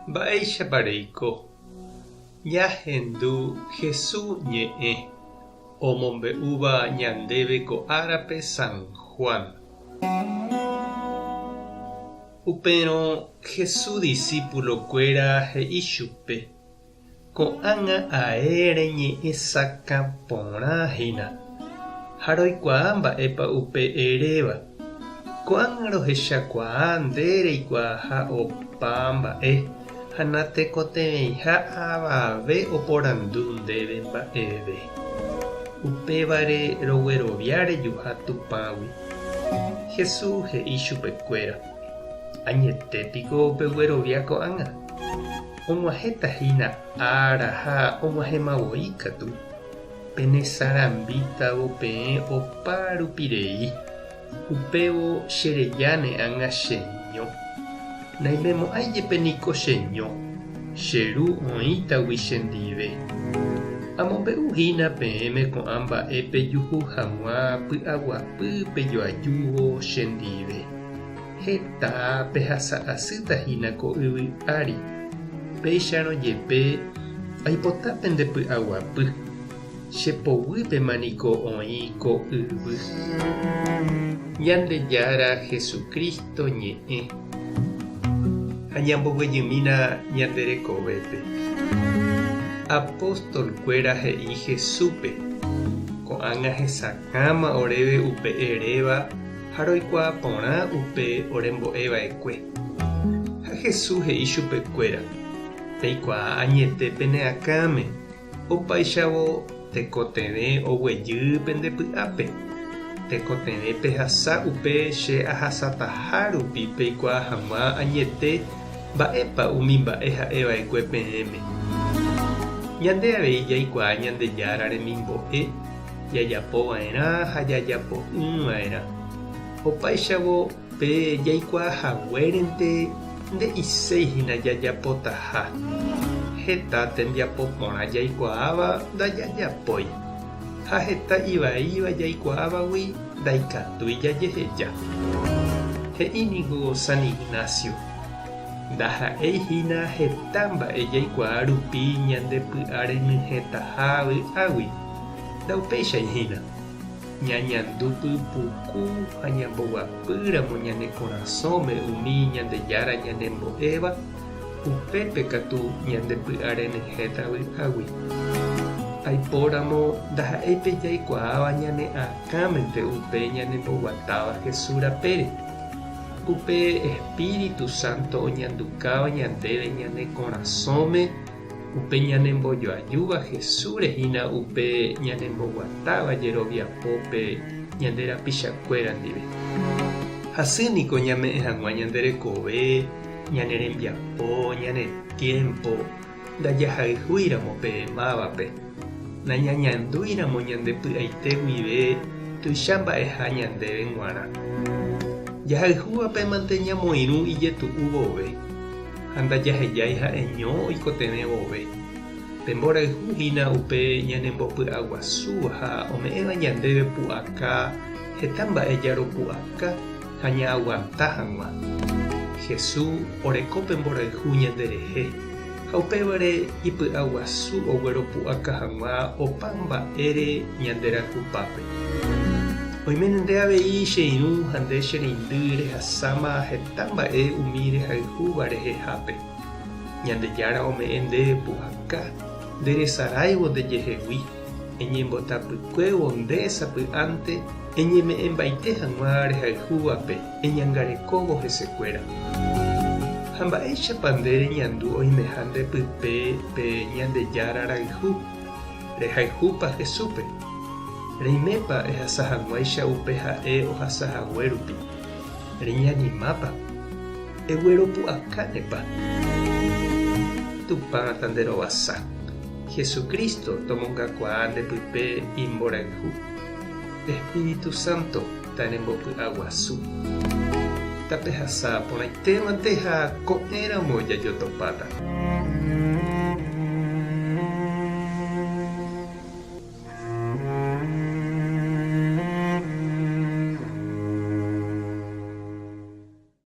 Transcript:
Mba'éichapa reiko? Ñahendu Hesu ñe'ẽ omombe'úva ñandéve ko árape San Juan. Upérõ Hesu disípulokuéra he'i chupe, Ko'ág̃a ae reñe'ẽ sakã porã hína, ha roikuaa mba'épa upe eréva. Ko'ág̃a rohechakuaa nde reikuaaha opa mba'e ha natekotevẽiha avave oporandu ndéve mba'eve. Upévare roguerovia rejuha Tupãgui. Jesús he'i chupekuéra, Añete piko peguerovia ko'ág̃a? Og̃uahẽta hína ára ha og̃uahẽma voi katu, pene sarambítavo peẽ opa rupi rei, upévo che rejáne ág̃a cheño. Naimemo'ãi jepe niko cheño, che Ru oĩtagui chendive. Amombe'u hína peẽme ko'ã mba'e pejuhu hag̃ua py'aguapy pejoajúvo chendive. Heta pehasa asýta hína ko yvy ári. Péicharõ jepe aipota pende py'aguapy, che poguýpema niko oĩ ko yvy. Ñandejára Jesucristo ñe'ẽ. Ha ñamboguejymína ñande rekovépe. Apóstol kuéra he'i Jesúspe, Ko'ág̃a hesakãma oréve upe eréva Ha roikuaa porã upe orembo'e va'ekue. Ha Jesús he'i chupe kuéra, Peikuaa añete pene akãme, opáichavo tekotevẽ oguejy pende py'ápe. Tekotevẽ pehasa upe che ahasataha rupi peikuaa hag̃ua añete mba'épa umi mba'e ha'e va'ekue peẽme. Ñande avei jaikuaa Ñandejára remimbo'e Jajapo va'erã ha jajapo'ỹ va'erã. Opáichavo pe jaikuaa haguérente nde'iséi hína jajapotaha. Heta tembiapo porã jaikuaáva ndajajapói, ha heta ivaíva jaikuaávagui ndaikatúi jajeheja. He'i ningo San Ignacio, Ndaha'éi hína heta mba'e jaikuaa rupi ñande py'a renyhẽtaha vy'águi. Ndaupéichai hína. Ñañandu pypuku ha ñamboguapýramo ñane korasõme umi Ñandejára ñanembo'éva, upépe katu ñande py'a renyhẽta vy'águi. Aipóramo ndaha'éi pe jaikuaáva ñane akãmente upe ñanemboguatáva Jesús rapére. Upe Espíritu Santo oñandukáva ñandéve ñane korasõme, upe ñanembojoajúva Jesúsre hína upe ñanemboguatáva jeroviapópe ñande rapichakuéra ndive. Hasy niko ñame'ẽ hag̃ua ñande rekove, ñane rembiapo, ñane tiémpo, ndajahayhúiramo pe mávape, nañañandúiramo ñande py'aite guive tuicha mba'eha ñandéve g̃uarã. Jahayhúvape mante ñamoirũ ijetu'u vove, ha ndajahejái ha'eño oikotevẽ vove. Pe mborayhu hína upe ñanembopy'aguasúva ha ome'ẽva ñandéve pu'aka heta mba'e jaropu'aka ha ñaaguanta hag̃ua. Jesús oreko pe mborayhu ñanderehe, ha upévare ipy'aguasu ogueropu'aka hag̃ua opa mba'ére ñande rayhupápe. Oiméne nde avei che irũ ha nde che reindy rehasáma heta mba'e umi rehayhúva rehehápe. Ñandejára ome'ẽ ndéve pu'aka nderesaráivo ndejehegui. Eñembotapykuévo nde sapy'ánte eñeme'ẽmbaite hag̃ua rehayhúvape eñangarekóvo hesekuéra. Ha mba'éichapa nde reñandu oimeha nde pype pe Ñandejára rayhu? Rehayhúpa Jesúspe? Reimépa ehasa hag̃uáicha upe ha'e ohasa hague rupi? Reñanimápa? Egueropu'akánepa? Tupã tanderovasa. Jesucristo tomongakuaa nde pype imborayhu. Espíritu Santo tanembopy'aguasu. Tapehasa porãitémante ha ko'ẽramo jajotopáta.